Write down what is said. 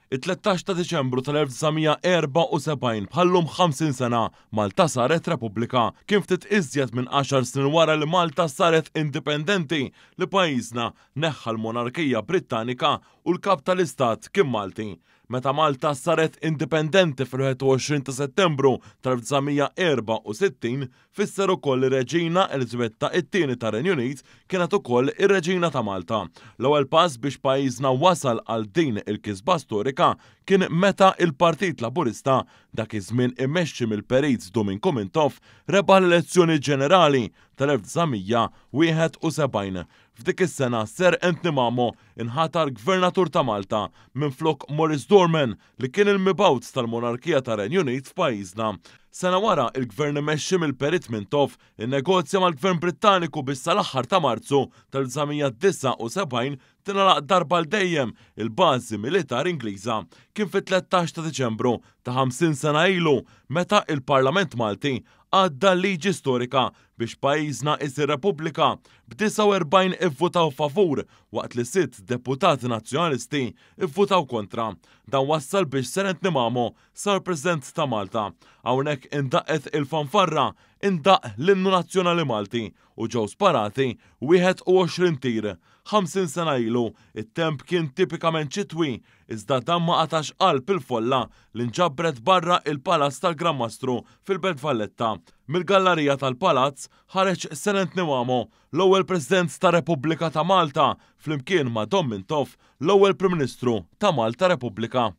It-13 ta' Diċembru tal-1974, bħal-lum 50 sena, Malta saret Repubblika. Kien ftit iżjed minn għaxar snin wara li Malta saret indipendenti li pajjiżna neħħa l-monarkija Brittanika u l-Kap tal-Istat kien Malti. Meta Malta saret indipendenti fil-21 ta' Settembru tal-1964, fisser ukoll li Reġina Eliżabetta it-Tieni tar-Renju Unit kienet ukoll ir-Reġina ta' Malta. L-ewwel pass biex pajjiżna wasal għal din il-kisba storika kien meta il-Partit Laburista, dak iż-żmien immexxi mill-Perit Duminku Mintoff, rebaħ l-elezzjoni ġenerali tal-1971. F'dik is-sena Sir Anthony Mamo inħatar Gvernatur ta' Malta minflok Maurice Dorman li kien il-mibgħut tal-monarkija tar-Renju Unit f'pajjiżna. Sena wara, il-Gvern imexxi mill-Perit Mintoff innegozja mal-Gvern Brittaniku biex sal-aħħar ta' Marzu tal-1979 tingħalaq darba għal dejjem il-bażi militari Ingliża. Kien fit-13 ta' Diċembru ta' 50 sena ilu meta il-Parlament Malti għadda liġi storika biex pajjiżna isir Repubblika, b'49 ivvutaw favur waqt li sitt deputati Nazzjonalisti ivvutaw kontra. Dan wassal biex Sir Anthony Mamo sar President ta' Malta. Hawnhekk indaqqet il-fanfarra, indaqq l-innu nazzjonali Malti u ġew sparati 21 tir. 50 sena ilu, it-temp kien tipikament xitwi, iżda dan ma qatax qalb il-folla li nġabret barra il-Palazz tal-Gran Mastru fil-Belt Valletta. Mill-gallarija tal-Palazz ħareġ Sir Anthony Mamo, l-ewwel President ta' Repubblika ta' Malta, flimkien ma' Dom Mintoff, l-ewwel Prim Ministru ta' Malta Repubblika.